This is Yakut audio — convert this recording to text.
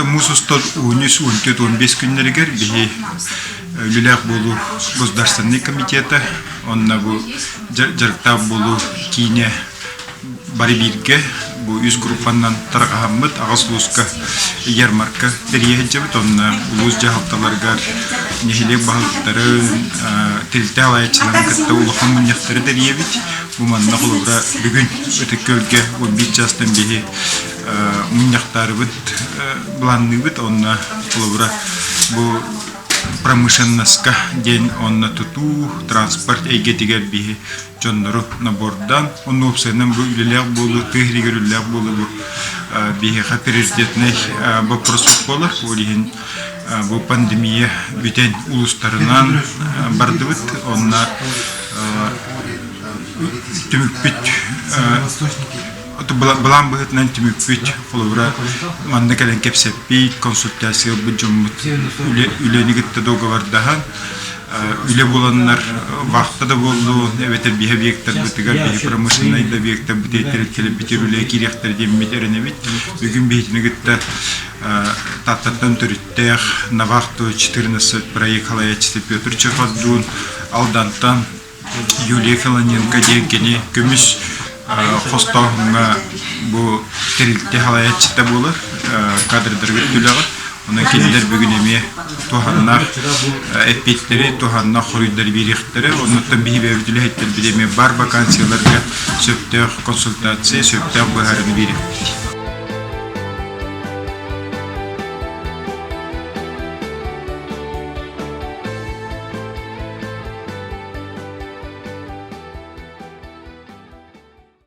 Муус устар 13, 14, 15 күннэригэр биһи үлэлээх буолуу государственнай комитета онно бу дьарыктаах буолуу киинэ бары бииргэ бу үс группаннан тарҕаһаммыт аҕыс улууска ярмарка тэрийэ сылдьабыт. Онно улуус дьаһалталарыгар нэһилиэк баһылыктарын, тэрилтэ салайааччыларын кытта улахан мунньахтары тэрийэбит. Бу манна холобура бүгүн Ытык Күөлгэ 11 чаастан биһи мунньахтаарыбыт былаанныыбыт. Онно холобура бу промышленноска диэн онно тутуу, транспорт эйгэтигэр биһи дьоннору набордаан, онно уопсайынан бу үлэлээх буолуу, тыа иһигэр үлэлээх буолуу бу биһиэхэ приоритетнай боппуруос буолар. Ол иһин бу пандемия бүтэн улуустарынан бардыбыт. Онно түмүкпүт былаан быһыытынан түмүкпүт холобура манна кэлэн кэпсэппит, консультация ылбыт дьоммут үлэни кытта договардаһан үлэ буоланнар вахта да буоллун эбэтэр биһи объектарбытыгар биһи промышленнай да объектарбытыгар тэрилтэлэрбитигэр үлэ киириэхтэрэ диэммит эрэнэбит. Бүгүн биһитини кытта Тааттаттан төрүттээх Навахту 14 проект салайааччыта Петр Чехордуун Алдантан Юлия Филоненко диэн кини көмүс хостооһуҥҥа бу тэрилтэ салайааччыта буолар кадрдарга үлэҕэ. Онон кинилэр бүгүн эмиэ туһаннаах эппиэттэри, туһаннаах хоруйдары биэриэхтэрэ. Оннуттан биһи бэйэбит үлэһиттэрбит эмиэ бар вакансияларга сөптөөх консультация, сөптөөх быһаарыыны биэриэхпит.